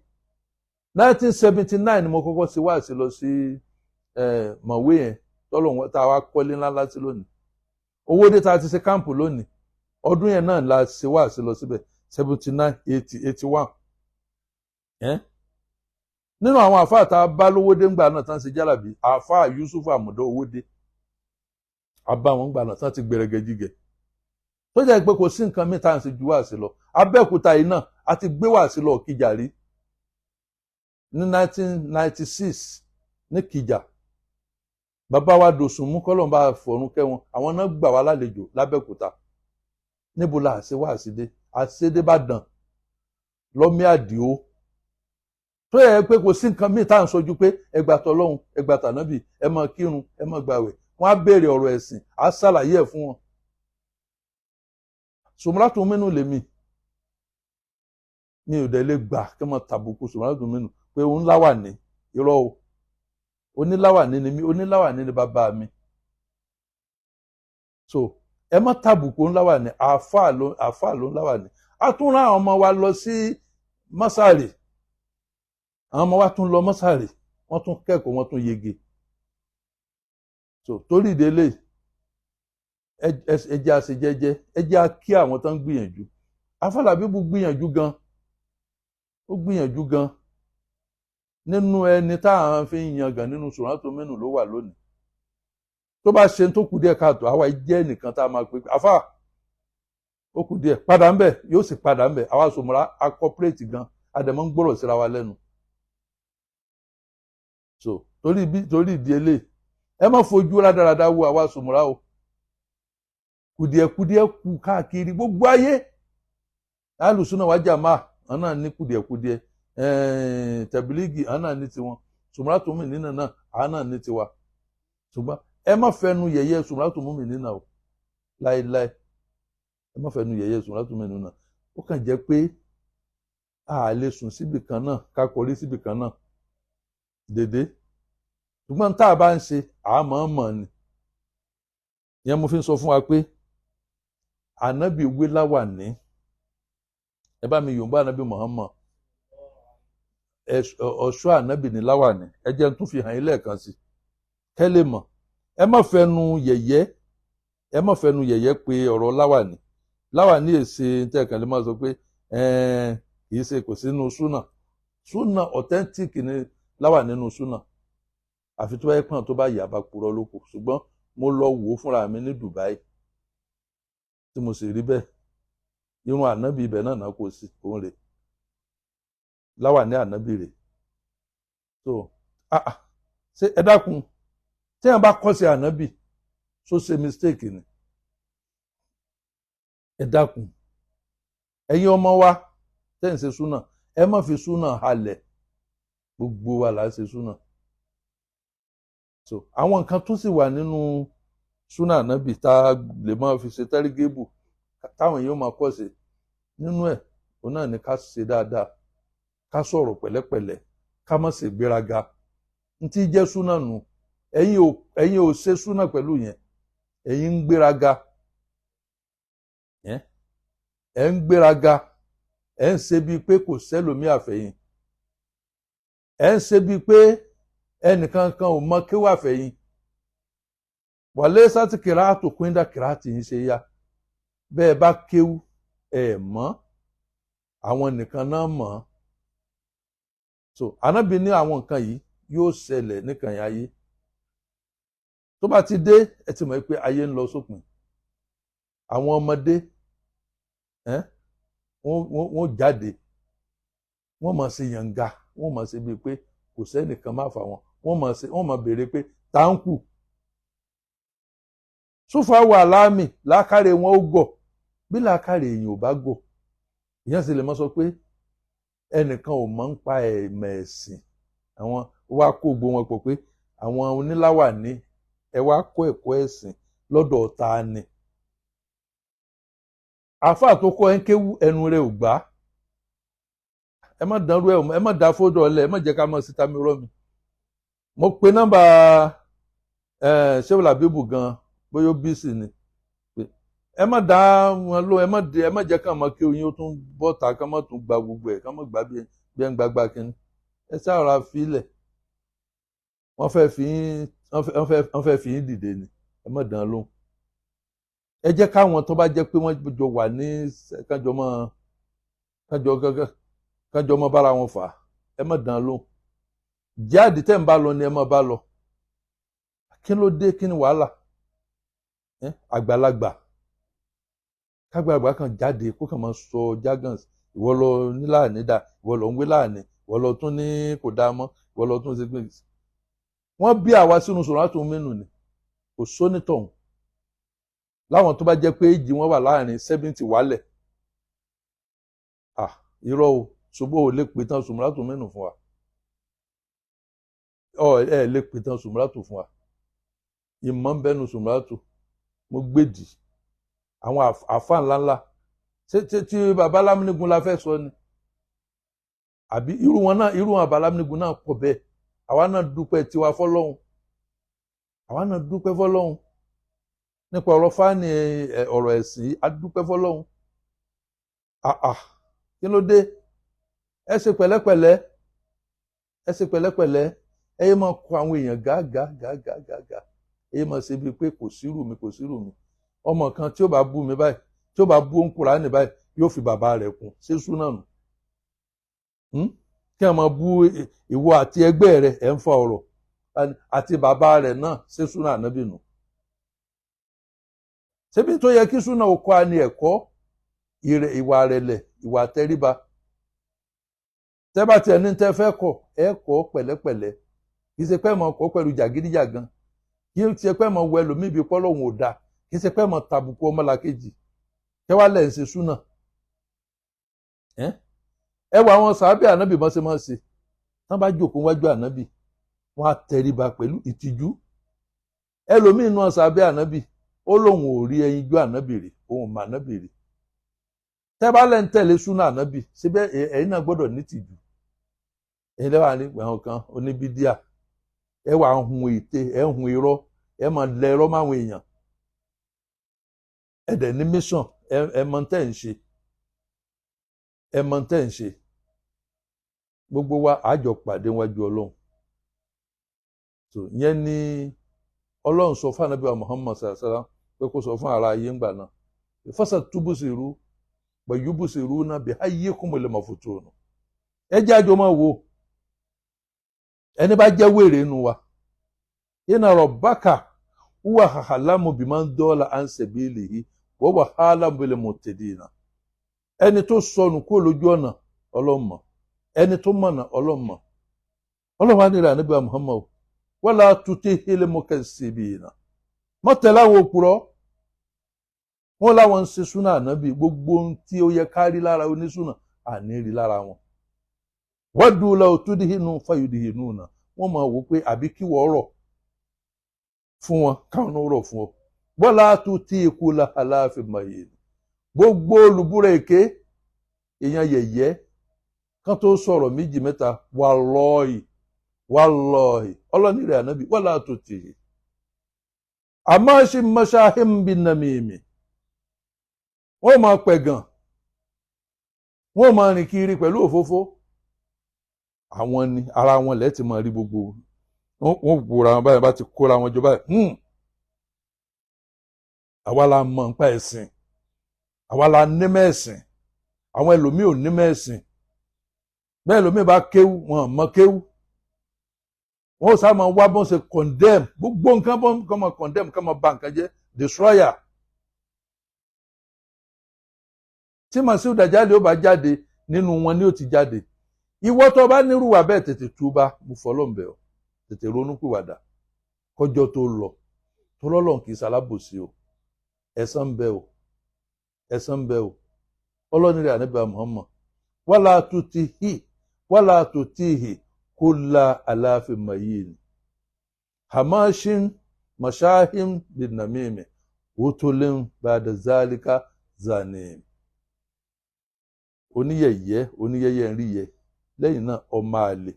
1979 ni mo kọ́kọ́ ṣe wáàsí lọ sí mọ̀wé yẹn tọ́lọ̀ tá a wá kọ́lé ńlá láti lónìí. Owó dé tá a ti ṣe káàmpù lónìí. Ọdún yẹn náà la ṣe wáàsí lọ síbẹ̀, 79, 80, 81. Nínú àwọn àfáà tá a bá lówó dé ńgbà náà tán ṣe jálàbí, àfáà Yusuf Àmùdá Owódé, a bá wọn ńgbà náà tán ti gbẹrẹgẹ jígẹ. Tó jẹ́ pé kò sí nǹkan mi tá à ń ṣe ju wáàsí lọ. Abẹ́òkúta yìí náà a ti gbé wáàsí lọ Kíjà rí ní 1996 ní Kíjà. Bàbá wa Dòsùnmú kọ́lọ́n bá fọ̀run kẹ́ wọn, àwọn náà gbà wá lálejò lábẹ́òkúta. Níbo la àṣẹ wáàsí dé? Àṣẹdé bá dàn lọ́mí àdìo. Tó yẹ pé kò sí nǹkan míì tá à ń sojú pé ẹgbà tọlọ́hun, ẹgbà tànábì, ẹ máa kírun, ẹ máa gbàwẹ̀. Wọ́n á béèrè ọ̀rọ̀ ẹ̀sìn, á ṣàlàyé ẹ̀ fún wọn. Sùmùràtù mínú lèmi, mi ò dẹ̀ lè gbà kí wọ́n tàbùkù sùmùràtù mínú pé òun láwà ní irọ́ o. Oníláwàní ni mí, oníláwàní ni bàbá mi. So ẹ má tàbùkù ńláwàní, àáfàá ló ńláwàní. A tún rán àwọn ọmọ wa lọ sí mọ́sàrì, àwọn ọmọ wa tún lọ mọ́sàrì, wọ́n tún kẹ́kọ̀ọ́, wọ́n tún yege. So torí ìdílé ẹ jẹ́ àṣẹ jẹ́jẹ́, ẹ jẹ́ á kí àwọn tó ń gbìyànjú. Afọlábíbù gbìyànjú gan, ó gbìyànjú gan. Nínú ẹni tá à ń fi yangàn nínú Sùràtù Mínú ló wà lónìí. Tó bá ṣe tó kù díẹ̀ káàtó, àwa jẹ́ nìkan tá a máa pè é àfà ó kù díẹ̀ padà ń bẹ̀, yóò sì padà ń bẹ̀. Àwa sòmùrà a kọ́pẹ́rẹ́tì gan, a dẹ̀ máa ń gbọ́rọ̀ síra wa lẹ́nu. So torí ìdí eléyìí ẹ má fojú rádaràda wo àwa sòmùrà o. Kùdìẹ̀kùdìẹ̀ kù káàkiri gbogbo ayé. Alùsùnà wájà máa àwọn náà ní kùdìẹ̀kùdìẹ̀, tẹ̀bílíìgì àwọn náà ní tiwọn, Sùmùràtù Mùmínì náà àwọn náà ní tiwa. Ṣùgbọ́n ẹ má fẹnu yẹ̀yẹ́ Sùmùràtù Mùmínì náà o, láéláé ẹ má fẹnu yẹ̀yẹ́ Sùmùràtù Mùmínì náà. Ó kàn jẹ́ pé a lè sùn síbì kan náà ká kọrí síbì kan náà dédé. Ṣùgbọ́n tá a bá ń ṣe àmọ́ mọ̀ ni. Ìyẹn mo fi ń sọ fún wa pé ànábì wé láwàní. Ẹ bá mi yòǹbá ànábì Muhammad, ọ̀ṣọ́ ànábì ní láwàní. Ẹ jẹ́ n tún fi hàn yín lẹ́ẹ̀kan sí kẹ́ lè mọ̀. Ẹ má fẹnu yẹ̀yẹ́, ẹ má fẹnu yẹ̀yẹ́ pé ọ̀rọ̀ láwàní. Láwàní èsè tẹ̀kàn lè má sọ pé kì í ṣe kò sínú súnà. Súnà authentic ni láwàní nínú súnà. Àfi tó bá yẹ pọ́n tó bá yà bá purọ́ lóko. Ṣùgbọ́n mo lọ wò ó fúnra mi ní Dubai tí mo sì rí bẹ́ẹ̀. Irun ànábì ibẹ̀ náà náà kò sí òun rè láwàní ànábì rè. So ṣé ẹ dákun, tí ẹ bá kọ́ sí ànábì so ṣe mistake ni? Ẹ dákun, ẹ̀yin ọmọ wa tẹ́ ń ṣe súnà, ẹ má fi súnà halẹ̀. Gbogbo wa là ń ṣe súnà. So àwọn nǹkan tó sì wà nínú súnà ànábì tá a lè máa fi ṣe tẹ́rígébù táwọn èèyàn máa kọ́ sí nínú ẹ̀, òun náà ni ká ṣe dáadáa, ká sọ̀rọ̀ pẹ̀lẹ́pẹ̀lẹ́, ká má ṣe gbéraga. N tí jẹ́ súnà nù. Ẹ̀yin ò ṣe súnà pẹ̀lú yẹn. Ẹ̀yin ń gbéraga, ẹ̀ ń gbéraga, ẹ̀ ń ṣe bíi pé kò sẹ́lòmí àfẹ̀yìn, ẹ̀ ń ṣe bíi pé ẹnìkan kan ò mọ kéwà àfẹ̀yìn. Wàlẹ́ sátì kìláàtò kúndà kìláàtì yìí ṣe yá. Bẹ́ẹ̀ bá kéwú ẹ̀ mọ́, àwọn nìkan náà mọ̀. So Ànábì ní àwọn nǹkan yìí yóò ṣẹlẹ̀ níkànnì ayé. Tó bá ti dé, ẹ ti mọ̀ pé ayé ń lọ sópin. Àwọn ọmọdé wọ́n jáde, wọ́n máa ṣe yànga, wọ́n máa ṣe bíi pé kò sẹ́nìkan má fà wọ́n, wọ́n máa béèrè pé táǹkù sófà wà láàmì. Làákàrè wọn ó gọ̀. Bí làákàrè èèyàn ò bá gọ̀, ìyẹn sì lè mọ sọ pé ẹnìkan ò mọ̀ ń pa ẹ̀mẹ̀ ẹ̀sìn. Àwọn wá kó gbogbo wọn pọ̀ pé àwọn oníláwà ní ẹ wá kó ẹ̀kọ́ ẹ̀sìn lọ́dọ̀ ta ni. Àáfàá tó kọ́ ẹ ń kéwú, ẹnu rẹ̀ ò gbà. Ẹ má dánrú ẹ, ẹ má dá fódò ọlẹ, ẹ má jẹ́ ká mọ̀ síta mi rọ́ mi. Mo pe nọ́mbà ṣéwìlà bíbù gan, bóyá ó bísí ni. Ẹ má dá wọn ló, ẹ má jẹ́ ká mọ̀ kí oyin ó tún bọ́ta, ká má tún gba gbogbo ẹ̀, ká má gbà bí ẹ ń gbàgbà kínní. Ẹ sára filẹ̀. Wọ́n fẹ́ fi yín dìde ni. Ẹ má dán lóhùn. Ẹ jẹ́ káwọn tó bá jẹ́ pé wọ́n jọ wà ní kájọ mọ́ bára wọn fà. Ẹ má dán lóhùn. Jáde tẹ́ ń bá lọ ni ẹ má bá lọ. Kí ló dé? Kí ni wàhálà? Àgbàlagbà kágbàlagbà kan jáde kó kàn máa sọ jargons. Ìwọ lọ ní láàní dà, ìwọ lọ ń wé láàní, ìwọ lọ tún ní kò dáa mọ́, ìwọ lọ tún ṣe pé wọ́n bí àwa sínú sọ̀rọ̀ àtún mẹ́nu ni kò sónítọ̀hún. Láwọn tó bá jẹ́ pé èjì wọn wà láàrin 70 wálẹ̀, ah, irọ́ o. Ṣùgbọ́n ò lè pè tán sùmùràtù mẹ́nu fún wa. Ọ ẹ lè pè tán sùmùràtù fún wa. Ìmọ̀ ń bẹ́nu sùmùràtù. Mo gbèdì àwọn àfa ńláńlá. Ṣé tí baba Lámúnigun la fẹ́ sọ ni, àbí irú wọn náà? Irú wọn baba Lámúnigun náà pọ̀ bẹ́ẹ̀. Àwa náà dúpẹ́ tiwa fọlọ́hún, àwa náà dúpẹ́ fọlọ́hún nípa ọ̀rọ̀ fáàní, ọ̀rọ̀ ẹ̀sìn. A dúpẹ́ fọlọ́hún. Àà, kí ló dé? Ẹ ṣe pẹ̀lẹ́pẹ̀lẹ́, ẹ ṣe pẹ̀lẹ́pẹ̀lẹ́. Ẹ yé máa kọ àwọn èèyàn gáàgá gáàgá gáàgá. Ẹ yé máa ṣe bíi pé kò sírù mi, kò sírù mi. Ọmọ kan tí ó bá bú mi báyìí, tí ó bá bú Kùránì báyìí, yóò fi bàbá rẹ̀ kún. Ṣé súnà nù? Kí ẹ máa bú ìwọ àti ẹgbẹ́ rẹ̀, ẹ̀ ń fa ọ̀rọ̀ àti bàbá rẹ̀ náà, ṣé súnà ànábì nù? Ṣébi tó yẹ kí súnà ó kọ́ a ní ẹ̀kọ́ ìwà rẹ̀lẹ̀, ìwà tẹríba. Tẹ́ bá tiẹ̀ ní tẹ́ fẹ́ kọ̀, ẹ kọ́ pẹ̀lẹ́pẹ̀lẹ́. Kì í ṣe pé mọ̀ kọ́ pẹ̀lú jàgídíjàgan, kì í ṣe pé mọ̀ wọ ẹlòmíì bíi pọ́lọ́hún ò dáa, kì í ṣe pé mọ̀ tàbùkù ọmọlàkejì. Kẹwàá lẹ̀ ń ṣe súnà. Ẹ wọ àwọn sàábì ànábì bọ́n ṣe máa ń ṣe. Tán bá jókòó wájú ànábì, wọ́n á tẹríba pẹ̀lú ìtìjú. Ẹlòmíì náà sàábì ànábì, ó lóun ò rí ẹyinjú ànábì rí, òun mà ànábì rí. Tẹ́ bá lẹ́ ń tẹ̀lé súnà ànábì, síbẹ̀ ẹ̀yin náà gbọ́dọ̀ nítìjú. Ẹ̀yin lẹ́wà ní àwọn kan oníbídíà, ẹ wà ń hun ète, ẹ ń hun irọ́, ẹ máa lẹ irọ́ máwọn èèyàn. Ẹ dẹ̀ ní mission. Ẹ mọ tẹ́ ń ṣe, ẹ mọ tẹ́ ń ṣe. Gbogbo wa àjọ pàdé wájú Ọlọ́run. So ìyẹn ni Ọlọ́run sọ fún Ànábì wa Muhammad sallallahu alaihi wasallam pé kó sọ fún ara ayé ńgbà náà: fasatubsiru wa yubsiruna bi ayyikumul maftun. Ẹ jẹ́ àjọ máa wo ẹni bá jẹ́ wèrè nù wa. Inna rabbaka huwa a'lamu biman dalla an sabilihi wa huwa a'lamu bil muhtadina. Ẹni tó sọnù kó lójú ọ̀nà, Ọlọ́mọ. Ẹni tó mọ̀nà, Ọlọ́mọ. Ọlọ́mọ á nílò Ànábì Muhammad: wala tutihil mukazzibina. Mọ́tẹ̀lá àwọn òpùrọ́. Wọn láwọn ń ṣe súnà ànábì, gbogbo ohun tí ó yẹ ká rí lára onísúnà àní rí lára wọn. Waddu law tudhinu fayudhinuna. Wọ́n máa wò pé àbí kí wọ́n rọ̀ fún wọn, káwọn náà rọ̀ fún ọ. Wala tuti kulla halafin mahin. Gbogbo olùbúra èké, èèyàn yẹ̀yẹ́ kán tó sọ̀rọ̀ méjì mẹ́ta, wallahi wallahi, ọlọ́ni rẹ̀ ànábì wala tuti. Àmọ́ ṣe mashahim bin namimi, wọ́n máa pẹ̀gàn, wọ́n máa rìn kiri pẹ̀lú òfófó. Àwọn ni ara wọn lẹ́ẹ̀ ti máa rí gbogbo wọ́n gbòòrò àwọn báyìí bá ti kóra wọn jọ báyìí. Àwa la mọ̀ nípa ẹ̀sìn, àwa la nímọ̀ ẹ̀sìn, àwọn ẹlòmíì ò nímọ̀ ẹ̀sìn. Bẹ́ẹ̀ lómi bá kéwú, wọn mọ kéwú, wọn ò sá máa wá bọ́n ṣe condemn gbogbo nǹkan, bọ́n kọ́ máa condemn, kọ́ máa ba nǹkan jẹ́, destroyer. Tí Masiu Dajali ó bá jáde, nínú wọn ni ó ti jáde. Ìwọ tó bá nírúwà bẹ́ẹ̀, tètè túbá. Mo fọlọ́ǹbẹ̀ ọ́, tètè ronúpìwàdà kọjọ́ tó lọ, tó lọ́lọ́run kì í ṣalábòsí o. Ẹ̀san ń bẹ o, ẹ̀san ń bẹ o. Ọlọ́ni rẹ̀ ànábì Muhammad, wala tutihi wala tutihi kulla aláàfin mayin hamashin mashahim binamimi wutulin bada zalika zanim. Oníyẹ̀yẹ́ oníyẹ̀yẹ́ ń rí yẹ lẹ́yìn náà, ọmọ àlè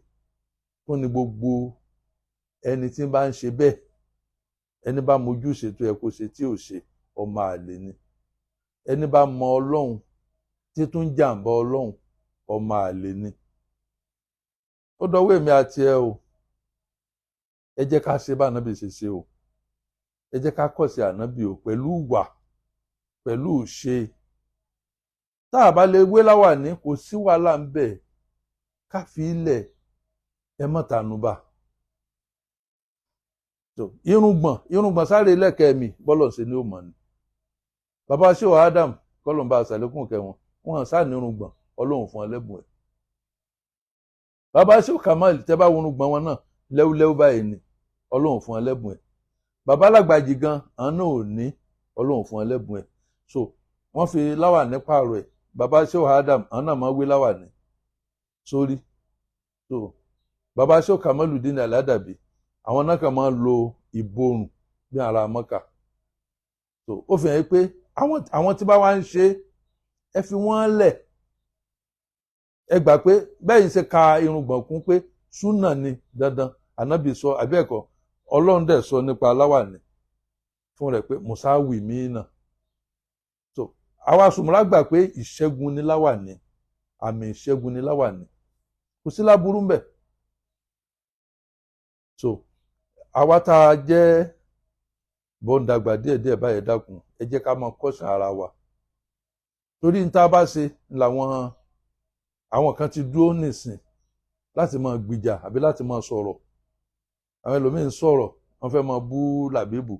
fún ni gbogbo ẹni tí ń bá ń ṣe bẹ́ẹ̀. Ẹni bá mojú ṣètò ẹ̀ kó ṣe tí ò ṣe, ọmọ àlè ni. Ẹni bá mọ Ọlọ́run tí tún jàǹbá Ọlọ́run, ọmọ àlè ni. Ó dọwọ́ èmi àti ẹ o. Ẹ jẹ́ ká ṣe bá ànábì ṣe ṣe o. Ẹ jẹ́ ká kọ̀ sí ànábì o, pẹ̀lú ìwà, pẹ̀lú ìṣe. Tá a bá lè wé láwàní, kò sí wàhálà ń bẹ̀, ká fi ilẹ̀ ẹ mọ́ tànúbà. Irùngbọ̀n, irùngbọ̀n sáré lẹ́kẹ̀ẹ́ mi bọ́lọ̀ ṣe ni ó mọ̀ ni. Bàbá ṣéwà Adam, kọ́lọ̀ ń bá àṣàlékún kẹwọn, wọn sá ní irùngbọ̀n, Ọlọ́run fún ọlẹ́bùn ẹ̀. Bàbá ṣéwà Kamal, tẹ́ bá wọnú gbọ̀n wọn náà, lẹ́wúlẹ́wú báyìí ni, Ọlọ́run fún ọlẹ́bùn ẹ̀. Bàbá alágbàjì gan, àwọn náà ò ní, Ọlọ́run fún ọlẹ́bùn ẹ̀. So wọ́n fi láwàní pààrọ̀ ẹ̀. Bàbá ṣéwà Adam, àwọn náà máa wé láwàní sórí. So bàbá ṣéwà Kamaludin Aládàbí, àwọn náà kàn máa lo ìborùn bí ara mọ́kà. So ó fi hàn pé àwọn tí bá wá ń ṣe, ẹ fi wọ́n lẹ̀. Ẹ gbà pé bẹ́ẹ̀ ṣe ka irùngbọ̀n kún pé súnà ni dandan, ànábì sọ àbí ẹ̀kọ́, Ọlọ́run dẹ̀ sọ nípa aláwàní fún rẹ̀ pé musawi mí náà. So àwa sùmùrà gbà pé ìṣẹ́gun ni láwàní, àmì ìṣẹ́gun ni láwàní, kò sí láburú ń bẹ̀. So àwa tá a jẹ́ bọ́ǹdàgbà díẹ̀díẹ̀ báyẹn, dákun, ẹ jẹ́ ká máa kọ́sàn ara wa, torí ní tá a bá ṣe làwọn àwọn kan ti dúró nísìn láti máa gbìjà àbí láti máa sọ̀rọ̀. Àwọn ẹlòmíín sọ̀rọ̀, wọ́n fẹ́ máa bú Làbíbù.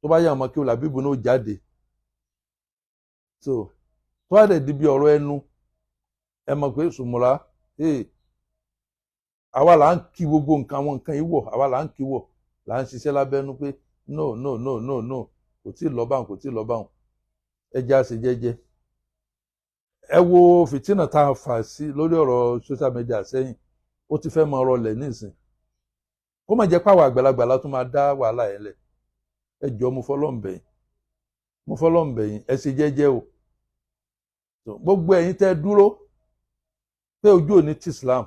Tó bá yà wọn kí Làbíbù náà jáde. So tó bá dẹ̀ di bí ọ̀rọ̀ ẹnu, ẹ mọ̀ pé sùmùrà, àwa là ń kí gbogbo nǹkan, àwọn nǹkan yìí wọ̀, àwa là ń kí wọ̀, là ń ṣiṣẹ́ lábẹ́nú pé no, no, no, no, no, kò tí ì lọ báwọn, kò tí ì lọ báwọn. Ẹ jẹ́ àṣẹ jẹ́jẹ́. Ẹ wo fìtínà tá a fà sí lórí ọ̀rọ̀ social media sẹ́yìn, ó ti fẹ́ máa rọlẹ̀ nísìn. Kó má jẹ́ pàwọ̀ àgbàlagbà látún máa dá wàhálà yẹn lẹ̀. Ẹ jọ, mo fọlọ́ǹbẹ̀ yín, mo fọlọ́ǹbẹ̀ yín, ẹ ṣe jẹ́jẹ́ o. Gbogbo ẹ̀yin tẹ́ dúró pé ojú òní ti Islam,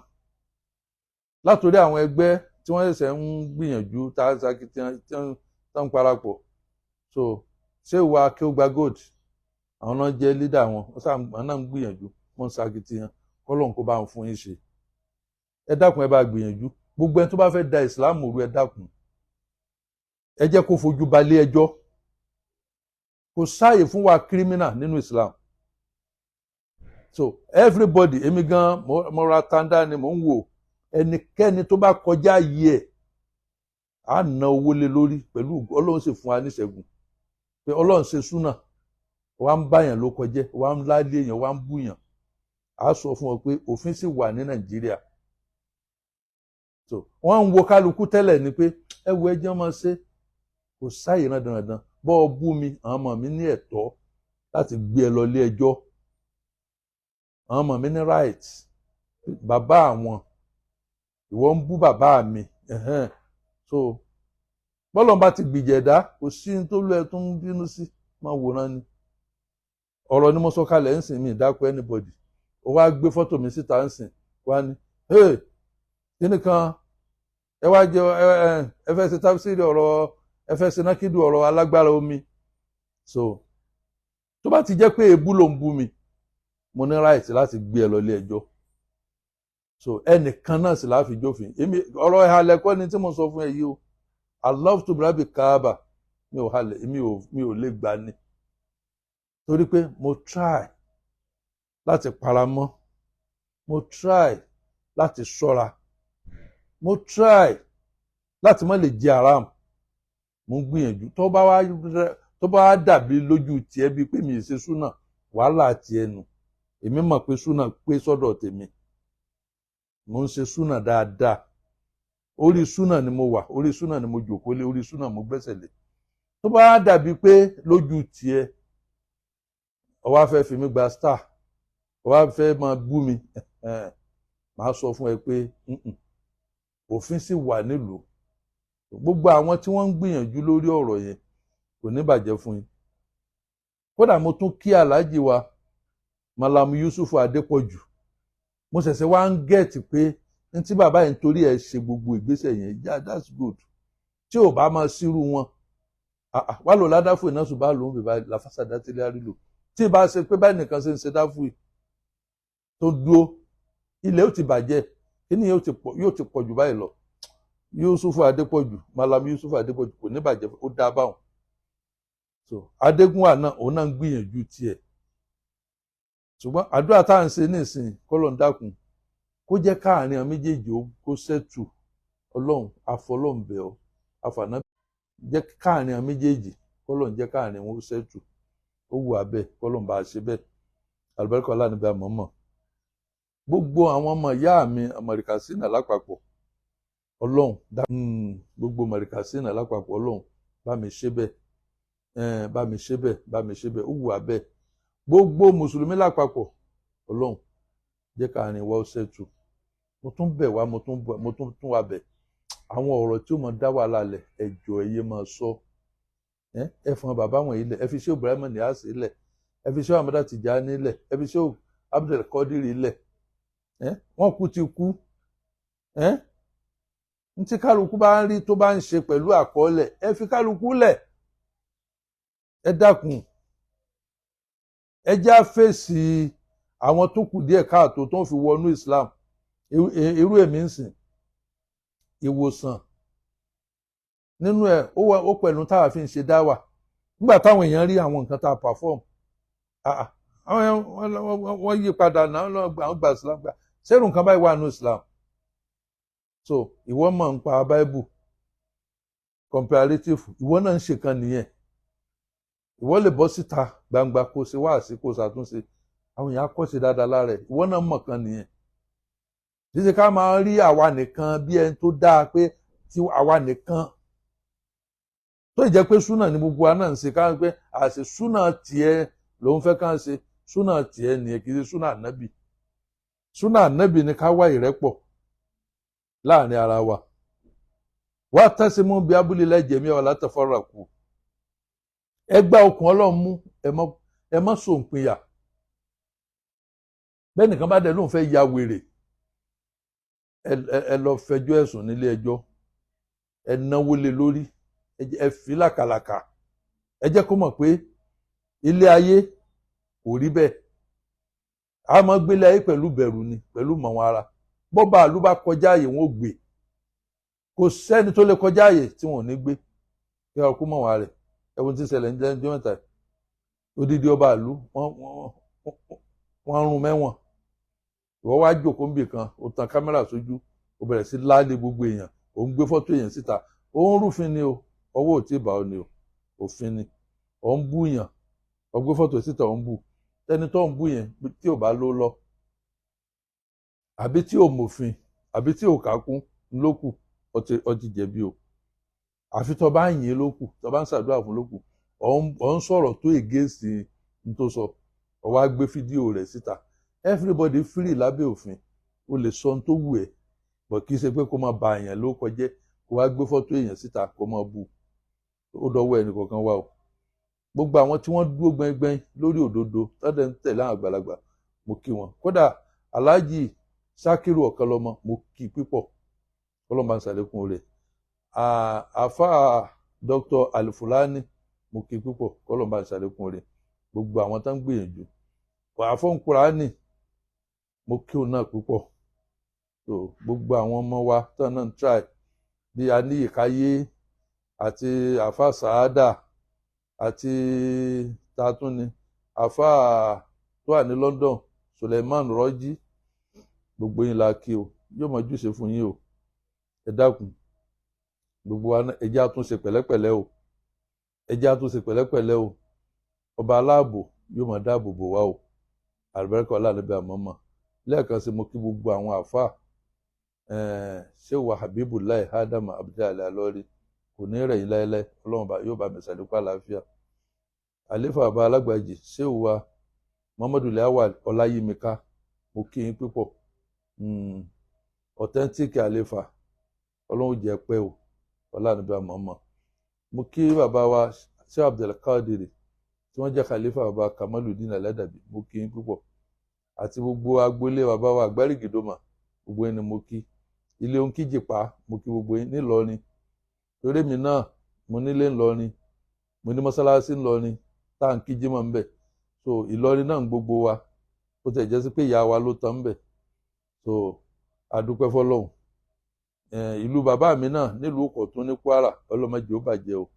látòrí àwọn ẹgbẹ́ tí wọ́n ṣẹ̀ṣẹ̀ ń gbìyànjú tá a ṣàkí tí wọ́n ń parapọ̀. So ṣé ìwà Akéwùgbà Gold, àwọn náà jẹ́ leader wọn, àwọn náà ń gbìyànjú, wọ́n ń ṣakitiyan, kọ́lọ́n kó bá ń fún yín ṣe. Ẹ dákun, ẹ bá gbìyànjú. Gbogbo ẹni tó bá fẹ́ da ìsìláàmù rú, ẹ dákun, ẹ jẹ́ kó fojú balẹ̀ ẹjọ́. Kò sáàyè fún wa criminal nínú Islam. So everybody, èmi gan mo ra tanda ni mò ń wò. Ẹnikẹ́ni tó bá kọjá yìí ẹ̀, á ná owó lé lórí pẹ̀lú Ọlọ́run sì fún wa níṣẹ́gun pé Ọlọ́run ṣe súnà. Wà ń báyàn ló kọjẹ́, wà ń lálé èèyàn, wà ń búyàn, á sọ fún ọ pé òfin sì wà ní Nàìjíríà. So wọ́n ń wo kálukú tẹ́lẹ̀ ni pé ẹ wo, ẹjẹ́ máa ṣe, kò sáyè náà dandan. Bọ́ ọ bú mi, àwọn ọmọ mi ní ẹ̀tọ́ láti gbé ẹ lọ ilé ẹjọ́. Àwọn ọmọ mi ní right. Bàbá àwọn, ìwọ ń bú bàbá mi. So bọ́lọ̀ bá ti gbìjẹ̀dá, kò sí ní tó lọ ẹ tó ń bínú sí, máa wòran ni. Ọ̀rọ̀ ni mo sọ kalẹ̀ ń sìn mí ìdákọ̀ anybody. Ó wá gbé fọ́tò mi síta ń sìn wá ní, hey, kíní kan, ẹ wá jẹ, ẹ fẹ́ ṣe tafsiri ọ̀rọ̀, ẹ fẹ́ ṣe nákìdù ọ̀rọ̀ alágbára omi. So tó bá ti jẹ́ pé èébú ló ń bú mi, mo ní right láti gbé ẹ lọ ilé ẹjọ́. So ẹnìkan náà sì láàfin jófin. Èmi, ọ̀rọ̀ ìhalẹ̀ kọ́ ni tí mo sọ fún ẹ yìí o. I love to brabi kaaba, mi ò halẹ̀, mi ò lè gbà ni, torí pé mo try láti paramọ́, mo try. láti ṣọ́ra, mo try láti má lè jẹ haram, mo ń gbìyànjú. Tó bá wá dàbí lójú tiẹ̀ bíi pé mi ì ṣe súnà, wàhálà tiẹ̀ nù. Èmi mọ̀ pé súnà pé sọ́dọ̀ tèmi, mo ń ṣe súnà dáadáa. Orí súnà ni mo wà, orí súnà ni mo jòkó lé, orí súnà mo gbẹ́sẹ̀ lé. Tó bá dàbí pé lójú tiẹ̀ ó wá fẹ́ fi mí gba star, ó wá fẹ́ máa bú mi, màá sọ fún ẹ pé òfin sì wà nílùú. Gbogbo àwọn tí wọ́n ń gbìyànjú lórí ọ̀rọ̀ yẹn kò ní bàjẹ́ fún yín. Kódà mo tún kí aláàjì wa Malam Yusuf Adépọ̀jù. Mo ṣẹ̀ṣẹ̀ wá ń gẹ̀ẹ́tì pé ní tí bàbá yẹn torí ẹ̀ ṣe gbogbo ìgbésẹ̀ yẹn, yeah, that's good. Tí ò bá máa sírú wọn wà lò ládàfù iná ṣùgbọ́n lòún bèbá làfàṣàdá tí lè rí lò. Tí ìbá ṣe pé báyìí nìkan ṣe ń ṣe dáfù yìí tó dúró, ilẹ̀ ó ti bàjẹ́, kíní yóò ti pọ̀ jù báyìí lọ. Yusuf Adépọ̀jù, Malam Yusuf Adépọ̀jù kò ní bàjẹ́, ó dá báwọn. So Adégúnwà náà òun náà ń gbìyànjú tiẹ̀, ṣùgbọ́n àdúrà tá à ń ṣe nísìnyí kọ́lọ̀ ń dákun kó jẹ́ káàrin àwọn méjèèjì kó ṣẹ́tù. Ọlọ́run àfọlọ́ǹbẹ̀ ọ́ àfàná jẹ́ káàrin àwọn méjèèjì, kọ́lọ̀ ń jẹ́ káàrin wọn ó ṣẹ́tù. Ó wù abẹ́ kọ́lọ̀ ń bá a ṣe bẹ́ẹ̀. Àlùbáríkà ọlá níbi àmọ́mọ́. Gbogbo àwọn ọmọ ìyá mi Mọ̀ríkàsínà lápapọ̀, Ọlọ́run gbogbo Mọ̀ríkàsínà lápapọ̀, Ọlọ́run bá mi ṣe bẹ́ẹ̀, bá mi ṣe bẹ́ẹ̀, bá mi ṣe bẹ́ẹ̀, ó wù abẹ́. Gbogbo mùsùlùmí lápapọ̀, Ọlọ́run jẹ́ káàrin wa ó ṣẹ́tù. Mo tún bẹ̀ wá, mo tún tún wa bẹ̀. Àwọn ọ̀rọ̀ tí ó máa dá wàhálà lẹ̀, ẹ jọ̀ọ́ ẹ yé máa sọ. Ẹ fọn bàbá wọn yìí lẹ̀, ẹ fi ṣé Ibrahim Niasse lẹ̀, ẹ fi ṣé Ahmada Tijani lẹ̀, ẹ fi ṣé Abdul Qadir lẹ̀. Wọ́n kú ti kú. Ntí kálukú bá ń rí tó bá ń ṣe pẹ̀lú àkọọ́lẹ̀, ẹ fi kálukú lẹ̀. Ẹ dákun, ẹ já fèsì àwọn tó kù díẹ̀ káàtó tó ń fi wọnú Islam. Irú èmi ń sìn ìwòsàn nínú ẹ̀ ó pẹ̀lú táwa fi ń ṣe dáwà. Nígbà táwọn èèyàn rí àwọn nǹkan tá a perform, àwọn èèyàn wọ́n yí padà náà àwọn gba Islam gbà sẹ́rù nǹkan báyìí wà nínú Islam. So ìwọ mọ̀ ń pa Bible comparative, ìwọ náà ń ṣe kan nìyẹn. Ìwọ lè bọ́ síta gbangba kó ṣe wáàsí kó ṣàtúnṣe, àwọn èèyàn á kọ́ ṣe dáadáa lára ẹ̀, ìwọ náà mọ̀ kan nìyẹn. Ṣíṣe ká máa rí àwa nìkan bí ẹni tó dáa pé tí àwa nìkan tó jẹ́ pé súnà ní gbogbo wa náà ń ṣe, ká pé àṣẹ súnà tiẹ̀ ló ń fẹ́ ká ń ṣe súnà tiẹ̀ nìyẹn, kì í ṣe súnà ànábì. Súnà ànábì ni ká wá ìrẹ́pọ̀ láàrin ara wa. Wá tẹ́símú bí abúlé lẹ́jẹ̀mí ọ̀ látẹ̀fọ́ra kù. Ẹ gbá okùn Ọlọ́run mú, ẹ má sòǹpinya. Bẹ́ẹ̀ nìkan bá dẹ̀ lóun fẹ́ ya wèrè, ẹ lọ fẹjọ́ ẹ̀sùn nílé ẹjọ́, ẹ náwó lé lórí, ẹ fi làkàlàkà, ẹ jẹ́ kó mọ̀ pé ilé ayé kò rí bẹ́ẹ̀. A máa gbélé ayé pẹ̀lú bẹ̀rù ni, pẹ̀lú mọ̀wọ́n ara. Bọ́ba àlú bá kọjá àyè wọn ò gbé, kò sẹ́ni tó lè kọjá àyè tí wọn ò ní gbé. Kí wọn kú mọ̀wọ́n rẹ̀. Ẹ̀wọ̀n tí ń ṣẹlẹ̀ ní jẹ́ mẹ́ta, odidi ọba àlú wọ́n rún mẹ́wọ̀n. Ìwọ wá jókòó níbì kan, ó tan kámẹ́rà sójú, ó bẹ̀rẹ̀ sí láálé gbogbo èèyàn, ó ń gbé fọ́tò èèyàn síta, ó ń rúfin ni o, ọwọ́ ò tí ì bá ọ ni o, òfin ni. Ó ń bú yàn, ó gbé fọ́tò síta, ó ń bú tẹni tó ń bú yẹn tí ò bá ló lọ, àbí tí ò mòfin, àbí tí ò kákún lókù, ó ti jẹ̀bi o. Àfi tó bá ń yìn lókù, tó bá ń ṣàdúrà fún lókù, ó ń sọ̀rọ̀ tó against n tó sọ, ó wá gbé fídíò rẹ̀ síta. Everybody free lábẹ́ òfin, o lè sọ ohun tó wù ẹ́, but kì í ṣe pé kó máa ba èèyàn ló kọjẹ́, kó wá gbé fọ́tò èèyàn síta kó máa bu. Ó dọwọ́ ẹnì kọ̀ọ̀kan wá o. Gbogbo àwọn tí wọ́n dúró gbẹngbẹng lórí òdodo tọ́dẹ̀ ń tẹ̀lé àwọn àgbàlagbà, mo kí wọn. Kódà Alhaji Sakiru Ọ̀kanlọ́mọ, mo kí pípọ̀, ọlọ́mọ àǹsàlẹ̀kùn rẹ̀. Àfa Dr. Alifulani, mo kí pípọ̀, ọlọ́mọ àǹsàlẹ̀kùn rẹ̀. Gbogbo àwọn tó ń gbìyànjú. Àfọ̀nkùránì, mo kí òun náà púpọ̀. So gbogbo àwọn ọmọ wa tó náà ń try bí Aníyìkáyé àti àfa Sàádà àti tatúni àfa tó wà ní London, Suleiman Rọjí, gbogbo yín la kí o. yóò máa júṣe fún yín o. Ẹ dákun, gbogbo wa ẹ jẹ́ á tún ṣe pẹ̀lẹ́pẹ̀lẹ́ o, ẹ jẹ́ á tún ṣe pẹ̀lẹ́pẹ̀lẹ́ o. Ọba aláàbò yóò máa dáàbò bò wá o. Àlùbáríkà ọlá níbi àmọ́mọ́. Lẹ́ẹ̀kan sí, mo kí gbogbo àwọn àáfàá ṣéwà Habibullah Ádámù Abdul Alori, kò ní rẹ̀ yín láéláé, Ọlọ́run yóò bá mi ṣàlékún àlàáfíà. Àléfà bàbá alágbàjì, ṣéwà Muhammadu Lawal Ọláyímíká, mo kí yín púpọ̀. Authentic àléfà, Ọlọ́run jẹ́ pẹ́ o, ọlá níbi àmọ́mọ́. Mo kí bàbá wa ṣé Abdulkadir tí wọ́n jẹ́ khalifa bàbá Kamaludin Aládàbí, mo kí yín púpọ̀, àti gbogbo agboolé bàbá wa Àgbárígìdòmà, gbogbo yín ni mo kí. Ilé Onkíjìpá, mo kí gbogbo yín nílọrin, torí mi náà mo nílé ńlọrin, mo ní mọ́sálásí ńlọrin tá à ń kí jímọ̀ ńbẹ̀. So Ìlọrin náà ń gbogbo wa, ó tẹ̀ jẹ́ sí pé ìyá wa ló tán ńbẹ̀. So adúpẹ́ fọlọ́hún. Ìlú bàbá mi náà nílùú Kọ̀tún ní Kwara, ọlọ́mọdé ó bàjẹ́ o,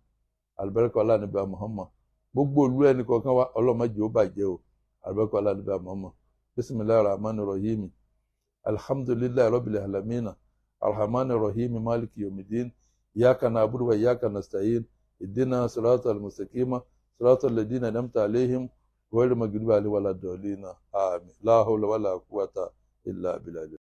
àlùbáríkà ọlá níbi Muhammad. Gbogbo ìlú ẹnì kọ̀ọ̀kan wa, ọlọ́mọdé ó bàjẹ́ o, àlùbáríkà ọlá níbi Muhammad. Bisimilahi rahman rahim, alhamdulilayi rabbil alamina, arrahman rahim, maliki yomidin, iyaka na'budu wa iyaka nasta'in, ihdina sirata almustaqima, sirata alladhina an'amta alaihim ghayril maghdubi alaihim wala ddallin, amin. La hawla wala quwwata illa billah.